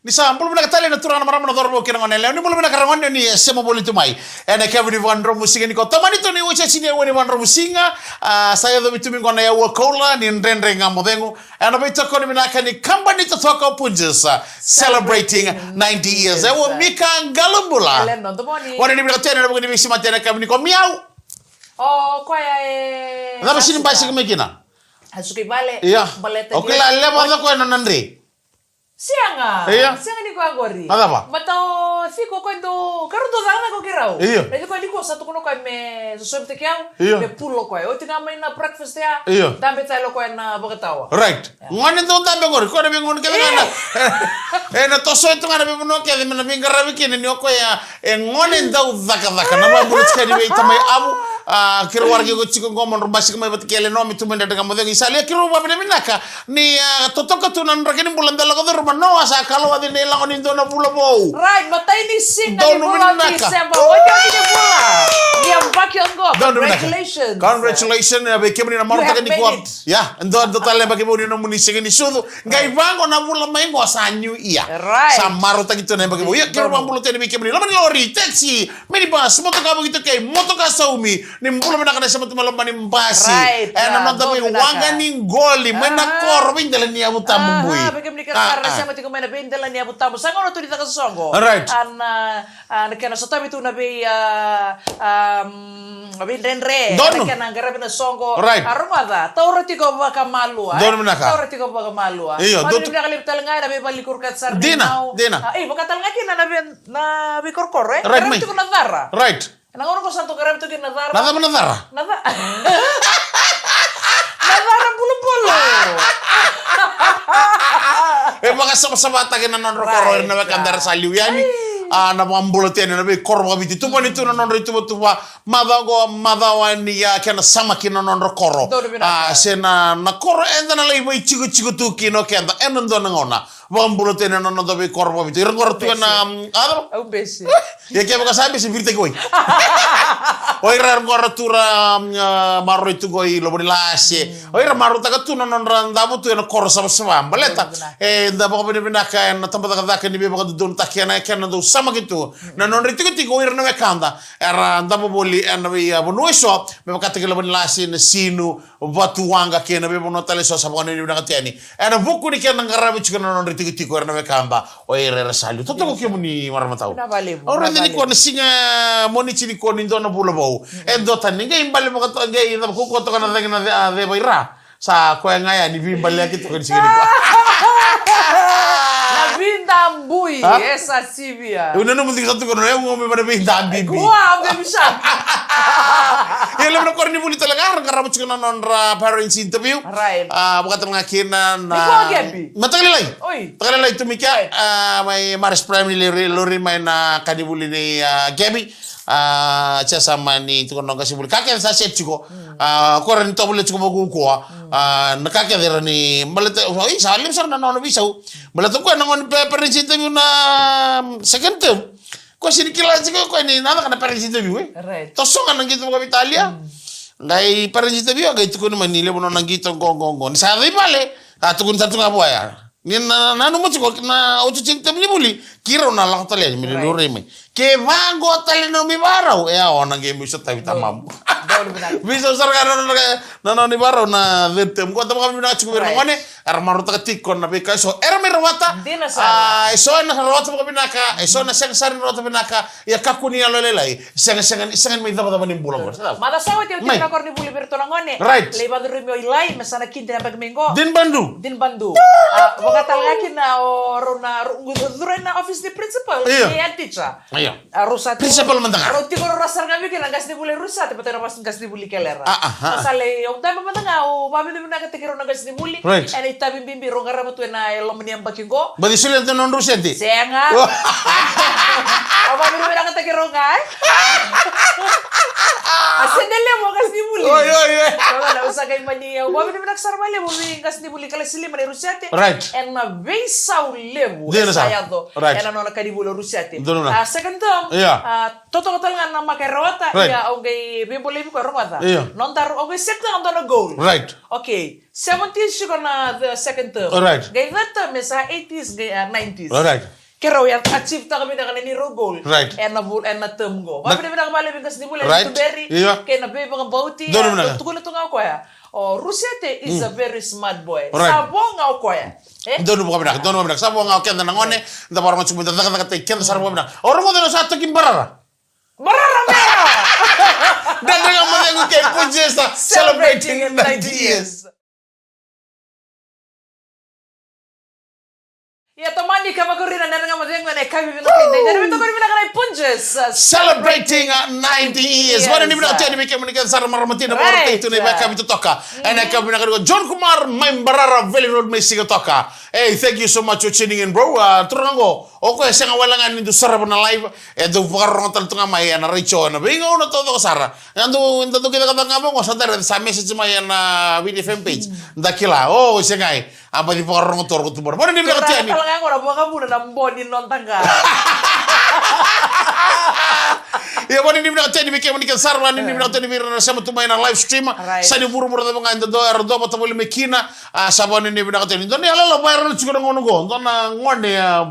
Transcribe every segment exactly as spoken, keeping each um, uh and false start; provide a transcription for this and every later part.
Ni sa bula vinaka tale na turaga, na marama, na cauravou kei na gone yalewa. Ni bula vinaka ragone, ni sema voli tu mai ena yakavi ni vakadromu siga nikua. Tomani tu ni wase ni aua ni vakadromu siga. A, sa yacovi tu mai qo na aua koula ni Dredre Ga Mo Cegu. Ena veitokoni vinaka ni kabani totoka o Punjas, a, celebrating ninety years. Aua Mika Qalobula. Gone ni vinaka tena na vuku ni veisimatena yakavi nikua. Miau. O koya e... Cava sini basika mai kina? A suka i vale. Ia. Baleta o kila lewa ca koya na nona dre. Sega. Ia. Sega ni koya qori. A cava? Mata o Ciko koya dou, karou dou cakacaka ko keirau. Ia. Na Ciko ni koya sa tukuna koya me sosomitaki au. Ia. Me pulo koya. Oti ga mai na breakfast ya. Ia. Dabe tale o koya na vakatawa. Right. Ia. Gone dau dabe qori, koya na veigauna kece ga na. E na toso tu ga na veivanua kece me na veiqaravi kina ni o koya e gone dau cakacaka. Na vakabula tiko ni vei tamai avu. A, keirau waraki iko tiko qo mo drau basika mai vata kei Lenoa me tu mai Dredre Ga Mo Cegu. Isa lia keirau vavinavinaka ni, a, totoka tu na nodra kena bula da lako curuma. Noa sa kalowaci na ilago ni dua na vula vou. Right, matai ni siga ni vula o Tiseba. Oti oti ni vula ni yabaki oqo. Congratulations. Congratulations, e, vei kemuni na marautaka nikua. Ia, dua, dua tale yabaki vou ni nomuni siga ni sucu. Qai vaqo na vula mai qo sa new year. Right. Sa marautaki tu na yabaki vou. Ia, keirau vakabula tena vei kemuni. Loma ni lori, taxi, minibus, motoka vakaitikotiko, motoka saumi. Ni bula vinaka na sema tu mai loma ni basi. Right, ena noda veiwaqa ni qoli mai na koro, veidela ni yavu tabu bui. Vei kemuni kece sara na sema tiko mai na veidela ni yavu tabu. Sa gauna tu ni caka soqo. Right. Ana, ana kena sotavi tu na vei, a, a, veidredre. Donu. Ana kena qaravi na soqo. Right. A rogoca, taura tiko vakamalua, e? Donu vinaka. Taura tiko vakamalua. Io, donu vinaka levu tale ga ena veivale ni koro kece sara. Dina, dina. A, e, vaka tale ga kina na vei, na veikorokoro, e? Right, mai. Qaravi tiko na cara. Right. Na gauna ko sa toka ravi toka na cara. Na cava na cara? Na ca-, na cara bulubulu. E vakasavasavataki na nodra koro, right, ira na wekada era sa liu yani. Ai. A, na vakabula tena na veikoro vakaviti. Tuvani tu na nodra ituvatuva. Macawa qo, macawa ni, a, kena samaki na nodra koro. Donu vinaka. A, se na, na koro eda na lai vaitikotiko tu kina o keda ena dua na gauna. Vakabula tena na noda veikoro vakaviti. Ira qora tu ena, mm, a cava? Au bese. Ia kevaka sa bese, viritaki wai. O ira era qora tu ra, mm, a, maroroi tu qo i Lovonilase. Mm. O ira marautaka tu na nodra davo tu ena koro savasava. Baleta, e, da vakavinavinaka ena tabacakacaka ni veivakadodonutaki ena kena dau samaki tu na nodra itikotiko o ira na wekada era davo voli ena vei, a, vanua eso. Me vakataki Lovonilase, Nasinu, Vatuwaqa kei na veivanua tale eso sa vakavinavinaka tu yani. Ena vuku ni kena qaravi tiko na nodra itikotiko era na wekada o ira era sa liu. Totoka kemuni marama tau. Vinaka vakalevu. Au raica nikua na siga Moniti nikua ni dua na vula vou. E dua tani qai bale vakatoka, qai cava, kaukaua toka na cagi na ce-, a, ceva i ra. Sa koya ga yani veibaleyaki toka ni siga nikua. Na vidabui, e sa sivia. Au nanuma tiko sa tukuna, au gau me vana veidabibi. Kua, baby shark. Ia levu na koronivuli tale ga ra qarava tiko na nodra parents interview. Right. A, vakatale ga kina na... Ni ko Gabi? Mataka lailai. Oi. Mataka lailai tu mai kea. Right. A, mai Maris Prime ni lori, lori mai na kanivuli ni, a, Gabi. A, tia sa mani tiko na qasenivuli. Ka kece sa set tiko. Mm. A, ko ra ni tovolea tiko vakaukauwa. Mm. A, na ka kece ra ni baleta, oi, sa levu sara na nona veisau. Baleta ko na gone pe-, parents interview na, mm, second term. Ko sini kila tiko ko ni na caka na parents interview, e? Right. Toso ga na qito vakaveitalia. Mm. Qai parents interview, qai tukuni mai ni levu nona qito qo, qo, qo. Ni sa yaco i vale, a tukuni sa tu ga vua ya. Ni na, na nanuma tiko na otu tini tabu ni vuli, keirau na lako tale yani me laurai mai. Ke vaqo tale na nomu ivakarau, e a o na qai mai sotavi tamamu. Donu vinaka. Veisau sara ga na nona, na nona ivakarau na third term. Qo da vakavinavinaka tiko vei ira na gone, era marautaka tiko na veika eso era mai rawata. Dina sara. A, eso ena rawata vakavinaka, eso na sega sara ni rawata vinaka. Ia kakua ni yalolailai. Sega, sega, sega ni mai cavacava ni bula qori. Macawa sa oti au tiko na koronivuli vei iratou na gone. Right. Lai vacurumi o Ilai, me sa na kidi na yabaki mai qo. Din Bandu. Din Bandu. A, vakatale ga kina o rau na, rau, rau curu ena office ni principal. Io. Ni head teacher. Io. A, rau sa tiko. Principal mada ga. Rau tiko rau sara ga vei kina na qasenivuli Rusate, baleta na qasenivuli Kelera. A, aha. Sa lai, au dabe mada ga, au vakavinavinakataki rau na qasenivuli. Right. Ena itavi bibi rau qarava tu ena loma ni yabaki qo. Baci solia tu na nodrau sede. Sega. Oh. Au vakavinavinakataki rau ga, e? A sede levu o qasenivuli. Oi, oi, oi. Au sa Kei mani, au vakavinavinaka sara vakalevu vei qasenivuli Kalasilima na i Rusiate. Right. Ena veisau levu. Dina e sa sara. Yaco. Right. Ena nona ka ni vuli o Rusiate. Dina. A, second term. Yeah. A, totoka tale ga na maka e rawata. Right. Ia, au qai veibolei vei koya, rogoca. Yeah. Nodaru, au qai set ga dua na goal. Right. Okay. Seventies tiko na the second term. Right. Qai third term e sa eighties, qai, a, nineties. Right. Keirau a achieve-taka vinaka na neirau goal. Right. Ena vu-, ena term qo. Vakavinavinaka vakalevu vei qasenivuli, right, tuberi. Ia. Kei na veivakabauti. Donu vinaka. Tukuna tu ga o koya. O Rusiate is a very smart boy. Right. Sa vo ga o koya. E? Donu vakavinaka, donu vakavinaka. Sa vo ga o keda na gone, da vakarorogo tiko mai, da cakacakataki keda sara vakavinaka. O rogoca, sa toki barara. Barara mera! Dredre Ga Mo Cegu kei Punjas, celebrating ninety years. Ia, tomani ka vakuri na Dredre Ga Mo Cegu ena yakavi vinaka. Woo! Dredre, vinaka, vinaka na i Punjas, uh, celebrating, uh, ninety years. Yes. Vakavinavinaka tiko yani vei kemuni kece sara, marama tina, right, vakarautaki tu na i vakayakavi totoka. Mm. Ena yakavi vinaka nikua, John Kumar mai Barara Valley Road mai Sigatoka. Hey, thank you so much for tuning in, bro. Uh, turaga qo, o koya e sega wale ga ni dau sarava na live, e dau vakarorogo tale tu ga mai ena retio ena veigauna taucoko sara. Eda dau, eda dau kidacakacaka ga vaqo, sa da raica sa message mai ena Viti F M page. Mm. Da kila, o, se qai a baci vakarorogo toro ko tubura. Vakavinavinaka vinaka tiko yani. Turaga tale ga qo na vakavuna na bo ni noda qa. Ia, vakavinavinaka tiko yani vei kemuni kece sara, vakavinavinaka tiko yani vei ira na sema tu mai na live stream. Right. Sa ni vuravura cava ga eda dau, era dau vata voli mai kina. A, sa vakavinavinaka tiko yani. Dua na yalayala viral tiko na gauna qo. Dua na gone, a,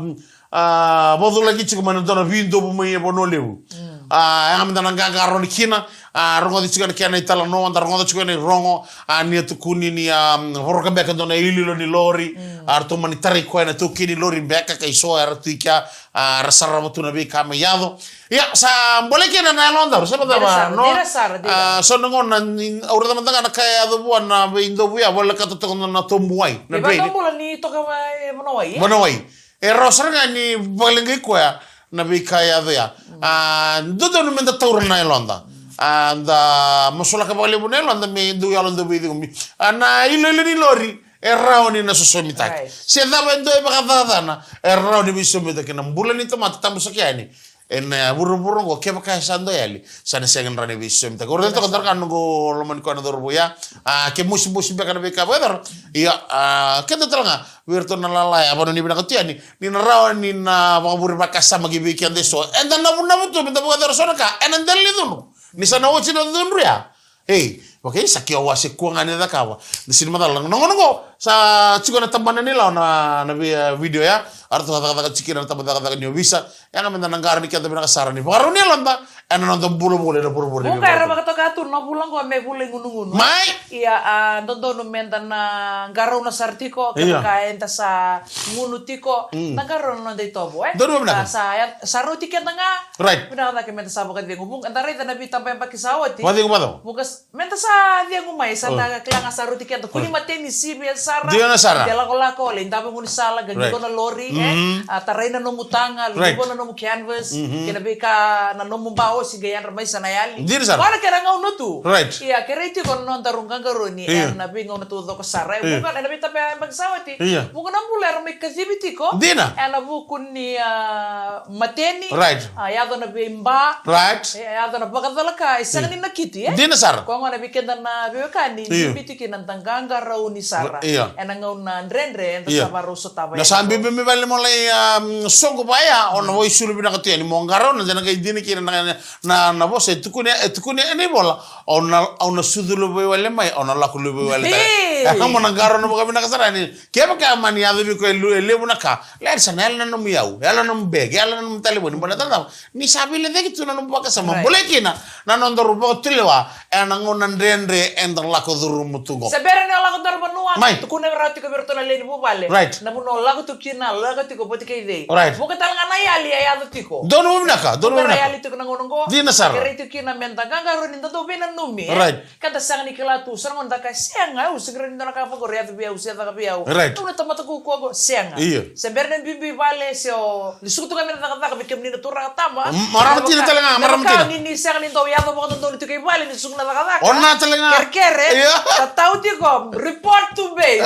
a, vakaculaki tiko mai na dua na vidovu mai Vanua Levu. Mm. A, yaga meda na qaqarauni kina, a, rogoci tiko na kena italanoa, da rogoca tiko na irogo, a, ni a tukuni ni, a, voroka beka e dua na iloilo ni lori, mm, a, ratou mani tarai koya na taukei ni lori beka, ka i so era tu i kea, a, ra sarava tu na veika mai yaco. Ia, sa bolei kina na yalodaru, sa vakacava, dina sara, no? Dina sara, dina. A, so na gauna, ni, au raica mada ga na ka e yaco vua na veidovu ya, volekata toka na, na tobu wai, na drain. Ni vaka bula ni toka va-, e Vanua Wai, e? Vanua Wai. E rawa sara ga ni vakaleqai koya na veika e yaco ya. Mm. A, dodonu meda taura na yaloda. A, da masulaka vakalevu na yaloda me dau yalo dau veicicomi. A, na iloilo ni lori e rawa ni na sosomitaki. Right. Se cava e dua e vakacacana, e rawa ni veisosomitaki. Na bula ni tamata tabu saka yani ena vuravura oqo, kevaka e sa dua e yali, sa na sega ni rawa ni veisosomitaki. Ora toka, dara ga noqu lomani koya na cauravou ya. A, ke mosimosi beka na veika vakayacora. Ia, a, keda tale ga vei iratou na lala ya, vakavinavinaka tu yani, ni na rawa ni na vakavure vakasama ki vei keda e so. Eda navunavu tu meda vakayacora so na ka ena dela ni cudru. Ni sa na oti na cudru ya. Ei, okay, sa keu a se kua ga ni cakava. Ni sega ni macala na gauna qo, sa tiko na tabana ni lawa na, na vi-, a, video ya. A ratou cakacaka tiko kina na tabacakacaka ni ovisa. Yaga meda na qarauni keda vinaka sara ni vakarau ni yaloda ena noda bulabula ena vuravura ni veivakarau. Vuqa era vakatoka tu na vula qo me vula i gunugunu. Mai! Ia, a, dodonu meda na qarauna sara tiko, ia, kevaka eda sa gunu tiko, mm, na qarauna na noda itovo, e? Donu vinaka. A, sa, ya, sa rauti keda ga. Right. Vinaka cake meda sa vakacegu. Vuqa, da raica na veitabayabaki sa oti. Vakacegu, vakacegu. Vuqa s-, meda sa cegu mai, sa, oh, da kila ga sa rauti keda. Kua ni, oh, mateni, sivia sara. Dina sara. De lakolako, lai davo e gaunisala, qai, right, qai qo na lori, e? Mm-hmm. A, tarai na nomu taga, right, luva na nomu canvas, mm-hmm, kei na veika na nomu baosi, qai yadra mai sa na yali. Dina sara. Vaka na kena gauna tu. Right. Ia, kerei tiko na nodaru qaqarauni, ia, ena veigauna taucoko sara. E, ia, vuqa, ena veitabayabaki sa oti. Ia. Vuqa na bula era mai kacivi tiko. Dina. Ena vuku ni, a, mateni. Right. A, yaco na veiba. Right. E, yaco na vakacalaka, e sega, ia, ni nakiti, e? Dina sara. Koya gona vei keda na veiwekani, ia, ni biuti kina da qaqarauni sara. Ia. Ena gauna dredre eda, ia, sa vakarau sotava. Na sa biubiu mai vale mo lai, um, soqo vaya, o na, mm, vakaisulu vinaka tu yani mo qarauna, de na qai dina kina na, na, na, na vosa e tukuni, e tukuni ena ivola. Au na, au na sucu luvaiwale mai, au na lako luvaiwale tale. Hey! E, mo na qarauna vakavinaka sara yani. Kevaka mani yaco vei iko e lu-, e levu na ka, lea ni sa na yala na nomu iyau, yala na nomu bag, yala na nomu talevoni, baleta na cava? Ni sa veilecayaki tu na nomu vakasama. Right. Bolei kina na nodaru vakatulewa ena gauna dredre eda lako curuma tu qo. Se bera ni o lako dua na vanua, mai, tukuna rawa tiko vei iratou na lewe ni vuvale. Right. Na vanua o lako tu kina, lako tiko vata kei cei. Right. Vuqa tale ga na yali e yaco tiko. Donu vinaka, donu vinaka. Vuqa na yali tiko na gauna qo. Dina sara. Kerei tiko kina meda qaqarauni, da dau veinanumi, e? Right. Keda sega ni kila tu, sa na gauna da kaya, sega, au sega ni dua na ka vakaoqori e yaco vei au, se caka vei au. Right. Au na tamata kaukaua qo, sega. Io. Se bera ni biubiu i vale, se o lesuka tu ga mai na cakacaka, vei kemuni na turaga tama. M-, marama tina tale ga, marama tina. Ni, ni sega ni dau yaco vakadodonu tiko i vale, ni suka Cakacaka. O na tale ga. Kerekere. Io. Tatau tiko, report to base.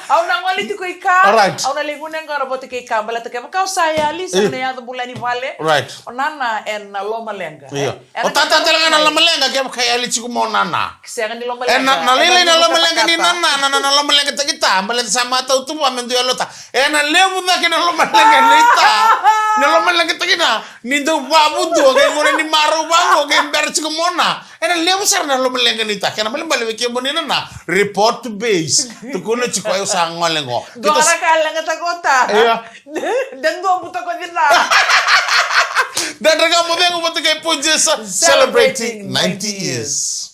Au na gole tiko i ka. Alright. Au na lai gunu yaqona vata kei ka, baleta kevaka au sa yali, sa na yaco bula ni vale. Right. O nana ena lomaleqa. Io. O tata tale ga na lomaleqa, kevaka e yali tiko mai o nana. Sega ni lomaleqa. E na, na lailai na lomaleqa ni nana, na, na, na lomaleqataki ta, baleta sa matau tu vua me dua yalota. E na levu cake na lomaleqa ni ta. Na lomaleqataki na, ni dau vavudua, kei gone ni marau vaqo, kei bera tiko mai o na. E na levu sara na lomaleqa ni ta. Kena balebale vei kemuni nana, report to base. Tukuna tiko au sa gole qo. Dua na ka leqataka o ta. Io. Da dua butako cina. Dadraka mo cegu vata kei Punjas celebrating ninety years.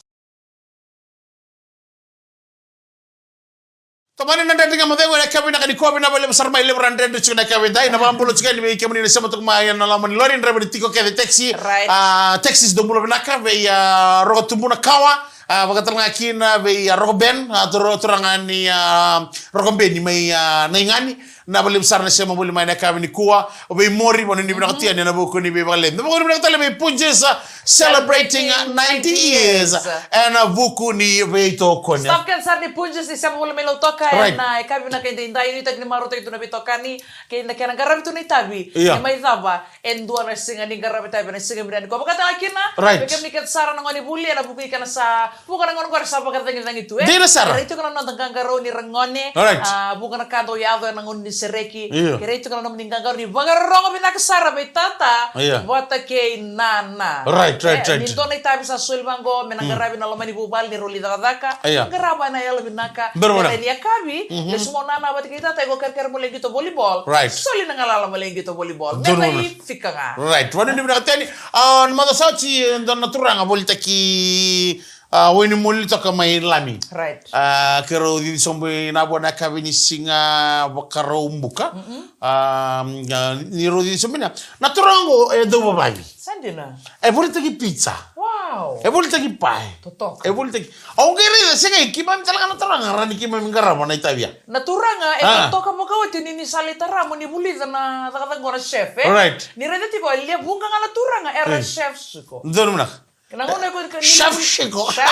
Tomani na Dadraka mo cegu ena yakavi vinaka nikua, vinaka vakalevu sara mai, levu ra dredre tiko na yakavi edai, na vakabula tiko yani vei kemuni na sema toka mai ena loma ni lori, draiva ni tiko kece, taxi, right, ah, taxis, dou bula vinaka, vei, ah, Roko Tubu na kawa, ah, vakatalega kina vei, ah, Roko Ben, ah, turaga ni, ah, Roko Beni mai, ah, Naigani, na vakalevu sara na sema voli mai na yakavi nikua, o vei Mori, vanua ni vinaka tu yani ena vuku ni veivakalevu. Na vuku ni vinaka tale vei Punjas, ah, celebrating, ah, ninety years, ena vuku ni veitokoni. Staff kece sara ni Punjas ni sema voli mai Lautoka, right, ena yakavi vinaka edaidai, nuitaki ni marautaki tu na veitokani, kei na kena qaravi tu na itavi, io, ni mai cava, e dua na siga ni qaravi itavi, na siga vinaka nikua. Vakatalega kina, right, vei kemuni kece sara na gone vuli, ena vuku ni kena sa vuqa na gauna qori sa vakacagicagi tu, e? Dina sara. Kerei tiko na noda qaqarauni ragone. Alright. Ah, vuqa na ka dau yaco ena gauna ni sereki. Io. Kerei tiko na nomuni qaqarauni, vakarorogo vinaka sara vei tata. Io. Vata kei nana. Right, right, eh, right. Ni dua na itavi sa soli vaqo, me na qaravi na loma ni vuvale ni rau lai cakacaka. Io. Qarava ena yalo vinaka. Bero vinaka. Ena yakavi, mhm, lesu mai o nana vata kei tata, iko kerekere mo lai qito volleyball. Right. Soli na galala mo lai qito volleyball. Me mai fika ga. Right. Vanua ni vinaka tu yani. Ah, ni macawa sa oti, e dua na turaga volitaki, ah, wainimuli toka mai Lami. Right. Ah, keirau cici sobu i Navua na yakavi ni siga Vakaraubuka. Mm-mm. Ah, ni rau cici sobu ina. Na turaga qo e dau vavavi. Sa dina. E volitaki pizza. Wow. E volitaki pae. Totoka. E volitaki. Au qai raica, sega, keimami tale ga na turaga, rawa ni keimami qarava na itavi ya. Na turaga e, ah, totoka vakaoti ni, ni sa lai tara mo ni vulica na cakacaka qo na chef, e? Right. Ni raica tiko, e levu ga na turaga era, eh, chef tiko. Donu vinaka. Na gauna ko, ko, ni chef tiko. Chef.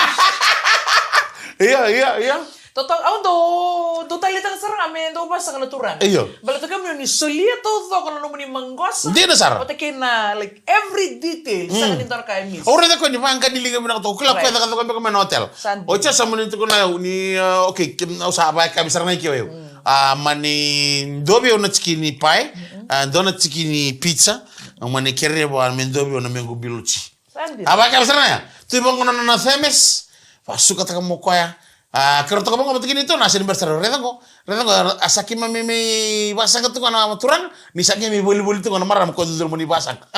Io, io, io. Toto, au dau, dau taleitaka sara ga me dau vakasaqa na turaga. Io. Baleta kemuni ni solia taucoko na nomuni maqosa. Dina sara. Vata kei na, like, every detail. Mm. Sega ni dua na ka e miss. Au raica koya ni vaqani liga vinaka toka. Kila koya, right, cakacaka beka mai na hotel. Sa dina. Oti ya sa mani tukuna o yau ni, uh, okay, ke, au sa vakayakavi sara ga i ke o yau. Mm. Ah, mani dua vei au na tikini pae, mm-mm, ah, dua na tikini pizza, mani kerea vua me dua vei au na mango below tea. Sa dina. A vakayakavi sara ga ya. Tu vaqo na nona thermos, vakasukataka mai o koya. A, keirau toka vaqo vata kei neitou na, sega ni bera sara, raica qo, raica qo, a sa keimami mai vakasaqa tu ga na turaga, ni sa qai mai volivoli tu ga na marama, ko dodonu mo ni vakasaqa.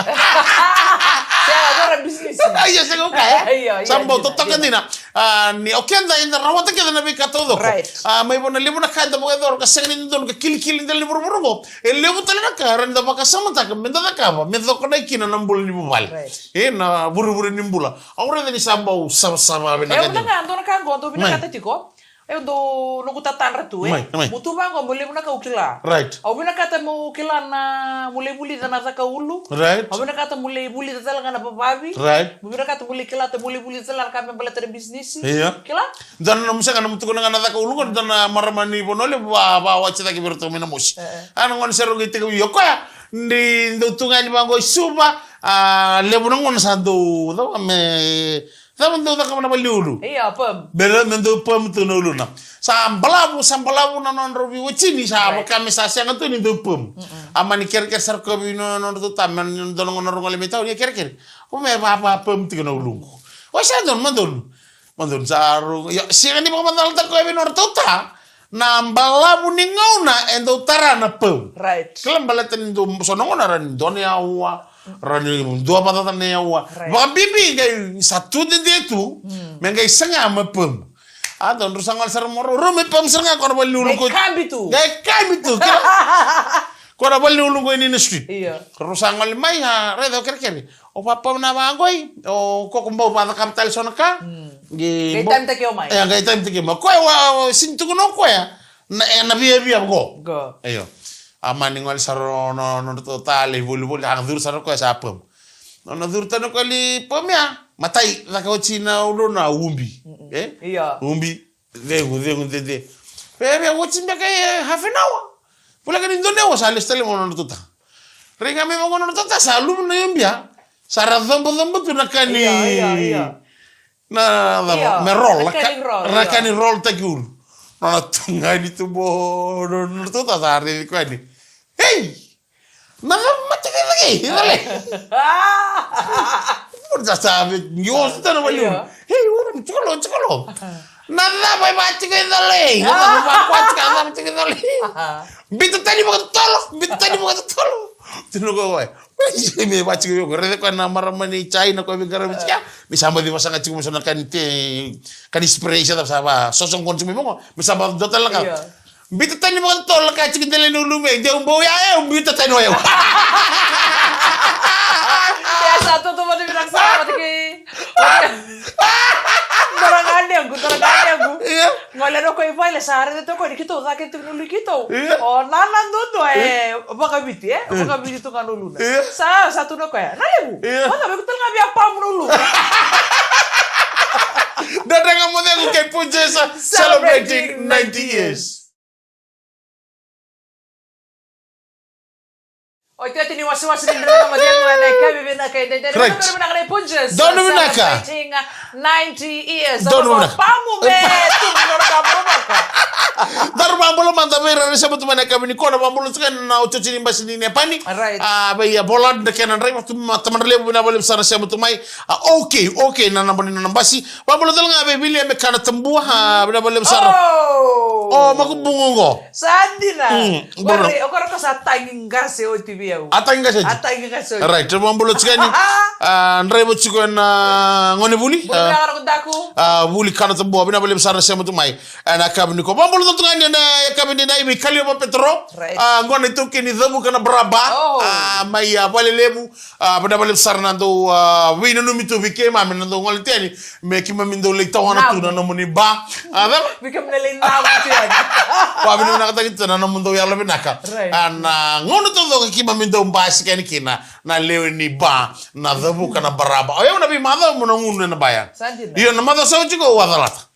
Sega, qo ra bisinisi. Io, sega, okay. Io, io, sa bau dina, totoka dina. A, ni o keda eda rawata keda na veika taucoko. Right. A, mai vua na levu na ka eda vakayacora ka sega ni dodonu ka kilikili dela ni vuravura qo. E levu tale na ka era da vakasamataka me da cakava me coko na kina na bula ni vuvale. Right. E na vurevure ni bula. Au raica ni sa bau savasava vinaka. E, au vinaka, dua na ka qo, dou vinakata tiko. Mai. E dua noqu tatadra tu, e. Mai, mai. Mo tu vaqo, mo levu na ka au kila. Right. Au vinakata mo kila na, mo lai vulica na caka ulu. Right. Au vinakata mo lai vulica tale ga na vavavi. Right. Au vinakata mo lai kila, mo lai vulica tale ga na ka me baleta na bisinisi. Io. Kila? Dua na nomu sega, nomu tukuna ga na caka ulu qo, dua na marama ni Vanua Levu, va, vakawati cake vei iratou mai Namosi. E, e. A na gone sara qai tekivu, io koya, ni dau tu ga yani vaqo i Suva, a, levu na gauna sa dau, cava me, cava dau cakava na valeniulu. Io, perm. Bera me dau perm tu na uluna. Sa balavu, sa balavu na nodrau veiwatini, sa, right, vaka me sa sega tu ni dau perm. Mm-mm. A mani kerekere sara koya vei no, nodratou ta, me dua na gauna rau gole mai tauni, e kerekere. O me va, va perm tiko na uluqu. O sa donu, ma donu. Ma donu sa rau, io, sega ni vakamacalataka koya vei nodratou ta. Na balavu ni gauna e dau tara na perm. Right. Kila baleta ni dau, so na gauna rawa ni dua na aua, rawa ni dua vakacaca na aua. Right. Vakabibi qai sa tu dede tu, mm, me qai saga me perm. A donu rau sa gole sara mai rau, rau me perm sara ga koya na valeniulu qo. Qai kabi tu. Qai kabi tu. Koya na valeniulu qo i Nina Street. Io. Rau sa gole mai, a, raica o kerekere. O vapau na vaqo i, o koko bau vakacakava tale so na ka. Mm. Qai bau time take mai. E, qai time take mai. Koya wa, wa, sini tukuna o koya. Na, e, na viavia qo. Qo. Io. A mani gole sara o no, nodratou ta lai volivoli, a curu sara o koya sa perm. Nona curu tani o koya li pomia. Matai, caka oti na uluna ubi. E? Io. Ubi. Cegu, cegu, dede. Vevia oti beka e half an hour. Voleka ni dua na aua sa lesu tale mai nona tota. Rai ga mai vaqo nona tota sa lumu na iubi a. Sa ra cobocobo tu na ka ni. Io, io, io. Na cava, io, me roll, na ka ni roll, ra ka ni roll taki ulu. Nona tugani tu bo, nona tota sa raici koya ni. Ei! Na cava mate kei cake, i cale. Mona sa sa ve, ni oso tana valiu. Io. Hei, ura, tikolo, tikolo. Na cava e vati kei cale. Na cava e vati kei cale. Bita tani vakatotolo, bita tani vakatotolo. Tino ko koe. Me vati kei koe, rece koe na marama ni China koe vei karavi tika. Ni sa baci vasaga tiko mo so na kani te, kani spray sa sa va, soso gona tiko me mogo. Me sa baci dota laka. Io. Bita tani vakatotolo ka tiki dele ni ulume, deu bau ya, e, bita tani o yau. E, sa toto vata vinaka sa vata kei. Dora ga nequ, dora ga nequ. Io. Gole no ko i vale sa rede toko ni kitou, cake tiko ni ulu kitou. Io. O nana dudu, e, vakaviti, e, vakaviti tu ga no uluna. Io. Sa, sa tu na koya. Na levu. Io. Vata, me kutala ga via pamu no ulu. Dada ga mo cegu kei Punjas celebrating ninety years. Otioti ni wasewase ni drama, masiga na ikavi vinaka e dede. Right. Donu vinaka na iPunjas. Donu vinaka. Celebrating ninety years. Donu vinaka. Pamu me tu na ka mo vaka. Daru vabula mada vei ira na sema tu mai na ikavi nikua, na vabula tu kei na otioti ni basi ni Nepani. Right. A, vei a Bolad na kena draiva tu mai Tamadalevu, vinaka vakalevu sara na sema tu mai. A, okay, okay, na naba ni nona basi. Vabula tale ga vei Vili me kana tabua, a, vinaka vakalevu sara. Oh. O, makubugu qo. Sa dina. Mm, bro. Wari, o koro ko sa tagi qase oti vei au. A tagi qase oti? A tagi qase oti. Right, vabula tiko ni. A, draiva tiko na gone Vuli. Vuli, a, na koro ko daku. A, Vuli kana tabua, vinaka vakalevu sara na sema tu mai. A, na ikavi nikua. Vabula tale tu ga ni na ikavi ni na ivi Kaliova Petro. Right. A, gone iTaukei ni Cavuka na Baraba. Oh. A, mai, a, Valelevu. A, vinaka vakalevu sara na dau, a, veinanumi tu vei keimami na dau gole tani. Me keimami dau lai tawana tu na nomuni ba. A, cava? Vei keimami na lai navu tu yani. Vakavinavinakataki tu na nomudou yalo vinaka. Right. A, na gauna taucoko keimami dau basika yani kina na lewe ni ba, na Cavuka na Baraba. O yau na veimacawa mo na gunu ena ba ya. Sa dina. Io, na macawa sa oti qo au a calata.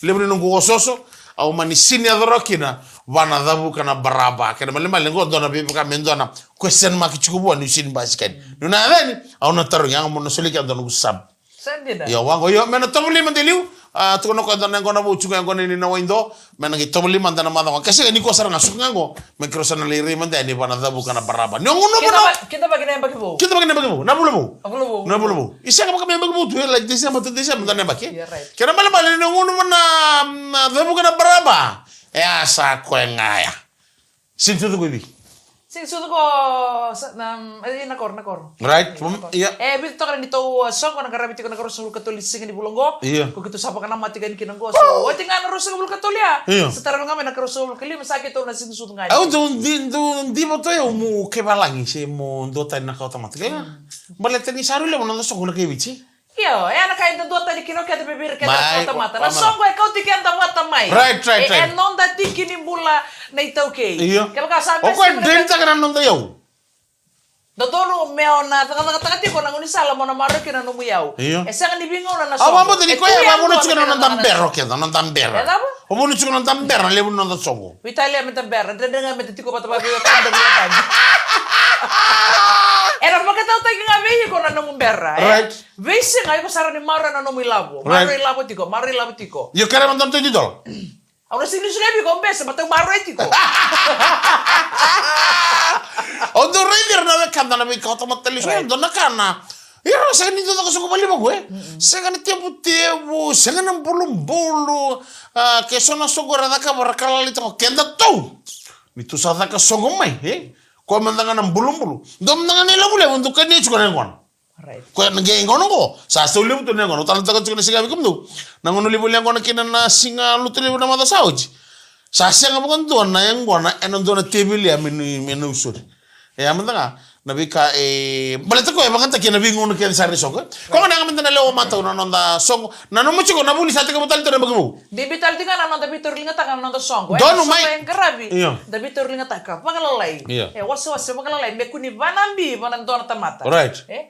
Levu ni noqu osooso, au mani sini yaco rawa kina, va na Cavuka na Baraba. Kena malemale qo dua na veivaka me dua na question mark tiko vua niu sini basika yani. Niu na yaco yani, au na tarogi, yaga mo na soli kina dua noqu sub. Sa dina. Io, vaqo, io, me na tovolei mada e liu, a, tukuna o koya dua na yaqona vou tiko, yaqona ni na waido, me na qai tovolei mada na macawa. Ka sega, nikua sara ga suka ga qo, me keirau sa na lai rai mada yani va na Cavuka na Baraba. Ni o gunu mada. Kidavaki na yabaki vou. Kidavaki na yabaki vou. Na vula vou. Na vula vou. Na vula vou. I sega vaka me yabaki vou tu, e, like, December to December, da na yabaki. You're right. Kena malemale ni o gunu mada na, na Cavuka na Baraba. E a sa koya ga ya. Sini sucu ko i vei? Sini sucu ko sa, na, e, na koro, na koro. Right. Io, na koro. Io. E, vitu toka na neitou, a, soqo na qaravi tiko na karua sagavulu ka tolu ni siga ni vula qo. Io. Ko keitou sa vakanamata tiko yani kina qo. So, oti ga na rua sagavulu ka tolu ya. Io. Sa tara ga mai na karua sagavulu ka lima, sa keitou na sini sucu ga. Au dau di, dau diva tu au mo kaivalagi se mo duatani na kawatamata. Kila. Mm. Baleta ni sa rui levu na noda soqo na kai Viti. Io, e na ka eda duatani kina o keda vei ira keda na kawatamata. Na soqo e kauti keda vata mai. Right, right, right. E, e noda tiki ni bula na iTaukei. Io. Kevaka sa o koya e drainitaka na noda iyau. Dodonu me o na cakacakataka tiko na gaunisala mo na maroroi kina na nomu iyau. Io. E sega ni veigauna na soqo. Au vakabauta ni koya e vakavuna tiko na noda bera o keda, noda bera. E cava? O vuna tiko na noda bera, levu na noda soqo. Veitalia me da bera, dredre ga me da tiko vata vata vei ira. Era vakatautaki ga vei iko na nomu bera, e? Right. Veisiga iko sa rawa ni maroroya na nomu ilavo. Right. Maroroi ilavo tiko, maroroi ilavo tiko. Io, kerea mada na twenty dollar. Au na sega ni solia vei iko bese, baleta au maroroi tiko. Au dau raici ira na wekada na veika au tamata lesu. Right. Dua na ka na Ira, sega ni dau caka soqo vakalevu, e? Mm-mm. Sega na tevutevu, sega na bulubulu. A, ke so na soqo era cakava, era kalalataka o keda tu. Ni tu sa caka soqo mai, e? Koya mada ga na bulubulu. Dua mada ga na ilavo levu dau kania tiko na yaqona. Right. Koya na qai yaqona qo, sa sau levu tu na yaqona. Au talanoataka tiko na siga vei kemudou. Na gauna au lai volia yaqona kina na siga Lotulevu na macawa sa oti. Sa sega vakadua na yaqona ena dua na teveli ya me na, me na usori. E, a mada ga na veika, e, baleta koya e vakayagataki ena veigauna kece sara ni soqo, e. Koya ga na yaga mada na lewa matau na noda soqo. Na nomu tiko na Vuli sa tekivu tale tu na yabaki vou. Bibi tale tiko ga na noda veitauriligataka na noda soqo, e. Donu mai. Soqo e qaravi. Io. Da veitauriligataka vakalalai. Io. E, wasewase vakalalai me kua ni vanabi vua na dua na tamata. Right. E?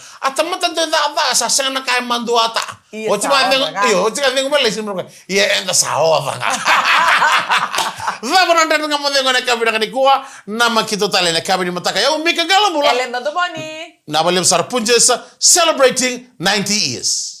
A tamata dau caca, sa sega na ka e maduata. Ia, oti sa ma cegu, oca ga. Io, oti ga cegu mai lai sini mroka. Ia, eda sa oca ga. Cava na dredre ga mo cegu ena yakavi vinaka nikua, na makito tale ena yakavi ni mataka. Au Mika Qalobula. Elena Domoni. Na vale sara Punjas, celebrating ninety years.